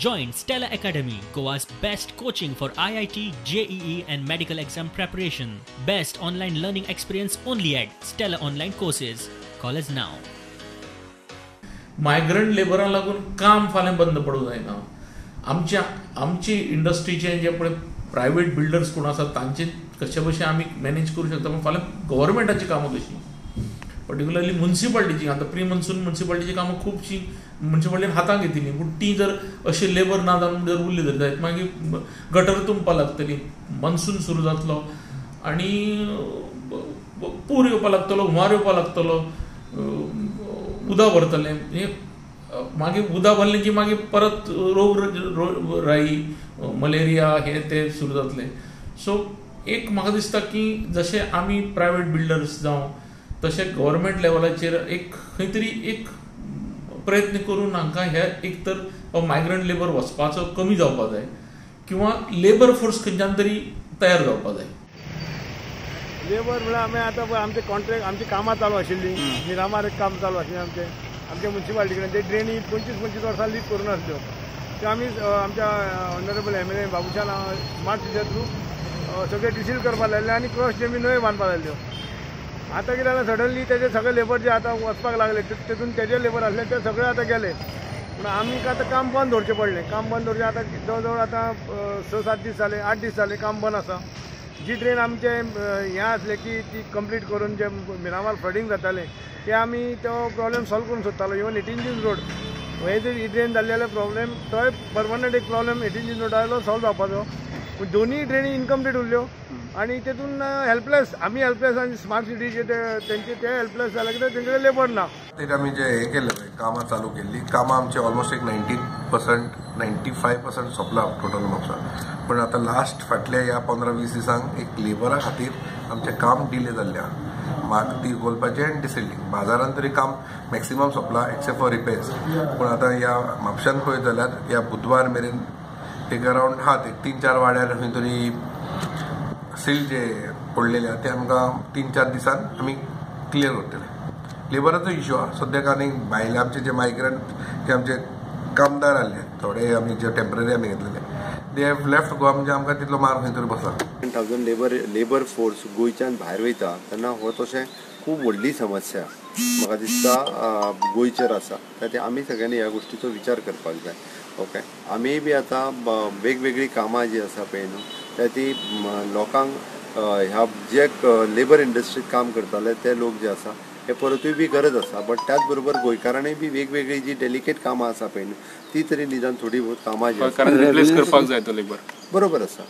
Join Stella Academy, Goa's best coaching for IIT, JEE and medical exam preparation. Best online learning experience only at Stella Online Courses. Call us now. Migrant लेबरांक लागून काम फाल्यां बंद पडूंक जायना. आमच्या आमची इंडस्ट्रीचे जे पळय प्रायवेट बिल्डर्स कोण आसात तांचे कशे भशेन आमी मॅनेज करूं शकता, पूण फाल्यां गव्हर्मेंटाची कामां कशीं, पर्टिक्युलरली मुन्सिपाल्टीची. आतां प्री मॉन्सून मुन्सिपाल्टीची कामां खुबशीं मुन्सिपाल्टीन हातांत घेतिल्लीं, पूण ती जर अशें लेबर ना जावन जर उरली जर जायत मागीर गटर तुंबपाक लागतली, मॉन्सून सुरू जातलो आनी पूर येवपाक लागतलो, हुंवार येवपाक लागतलो, उदक भरतलें. मागीर उदक भरलें की मागीर परत रोग राई, मलेरिया हे ते सुरू जातले. सो एक म्हाका दिसता की जशें आमी प्रायवेट बिल्डर्स जावं तशें गव्हर्मेंट लेवलाचेर एक खंय तरी एक प्रयत्न करून हांकां हे एक तर मायग्रंट लेबर वचपाचो कमी जावपाक जाय किंवा लेबर फोर्स खंयच्यान तरी तयार जावपाक जाय. लेबर म्हळ्यार आमी आतां पळय आमचे कॉन्ट्रॅक्ट आमची कामां चालू आशिल्लीं, मिरामार एक काम चालू आशिल्लें आमचें, आमच्या मुन्सिपाल्टी कडेन ते ड्रेनी 25-25 वर्सां लीक करून आसल्यो, त्यो आमी आमच्या ऑनरेबल MLA बाबूशान स्मार्ट सिटीच्या थ्रू सगळे डिसील करपाक लायले आनी क्रॉस ड्रेनी नव्यो बांदपाक लायल्यो. आतां कितें जालां सडनली तेजे सगळे लेबर जे आतां वचपाक लागले तेतून तेजे लेबर आसले ते सगळे आतां गेले. पूण आमकां आतां काम बंद दवरचें पडलें. काम बंद दवरचें आतां जवळ जवळ आतां 6-7 दीस जाले, 8 दीस जाले काम बंद आसा. जी ड्रेन आमचे हें आसलें की ती कंप्लीट करून जे मिरामार फ्लडींग जातालें ते आमी तो प्रॉब्लेम सॉल्व करूंक सोदतालो. इवन 18 जीन्स रोड हे जर ही ड्रेन जाल्ली जाल्यार प्रॉब्लेम तोय परमनंट एक प्रॉब्लेम 18 जीन्स रोडाचो सॉल्व जावपाचो. पूण दोनूय ड्रेनी इनकम्प्लीट उरल्यो आनी तेतून हेल्पलेस आमी हेल्पलेस आनी स्मार्ट सिटीचे ते तेंचे ते हेल्पलेस जाले कित्याक तेंचे कडेन लेबर ना. ते आमी जे हे केल्ले पळय कामां चालू केल्ली, कामां आमचे ऑलमोस्ट एक 90% 95% सोंपला टोटल म्हापसा. पूण आतां लास्ट फाटल्या ह्या 15-20 दिसांक एक लेबरा खातीर आमचें काम डिले जाल्लें आहा. माती घोलपाचें आनी डिसिल्टींग बाजारान तरी काम मॅक्सिमम सोंपलां एक्सेप्ट फॉर रिपेर्स. पूण आतां ह्या म्हापशान पळयत जाल्यार ह्या बुधवार मेरेन एक अरावंड आहात एक 3-4 वाड्यार खंय तरी सील जे पडलेले आहा ते आमकां 3-4 दिसान आमी क्लियर करतले. लेबराचो इशू आहा सद्याक आनी भायले आमचे जे मायग्रंट जे आमचे कामदार आहले थोडे आमी जे टेंपररी आमी घेतलेले they have left Goa, म्हणजे आमकां तितलो मार खंय तरी बसला. 10,000 लेबर फोर्स गोंयच्यान भायर वयता तेन्ना हो तशें खूब व्हडली समस्या म्हाका दिसता गोंयचेर आसा. ते आमी सगळ्यांनी ह्या गोश्टीचो विचार करपाक जाय. ओके, आमी बी आतां वेगवेगळीं कामां जीं आसा पळय न्हू त्या ती लोकांक ह्या जे लेबर इंडस्ट्रीत काम करताले ते लोक जे आसा हे परतूय बी गरज आसा. बट त्याच बरोबर गोंयकारांनी बी वेगवेगळी जी डेलिकेट कामां आसा पळय न्हू ती तरी निदान थोडी बहुत कामां जी रिप्लेस करपाक जाय तो लेबर, बरोबर आसा.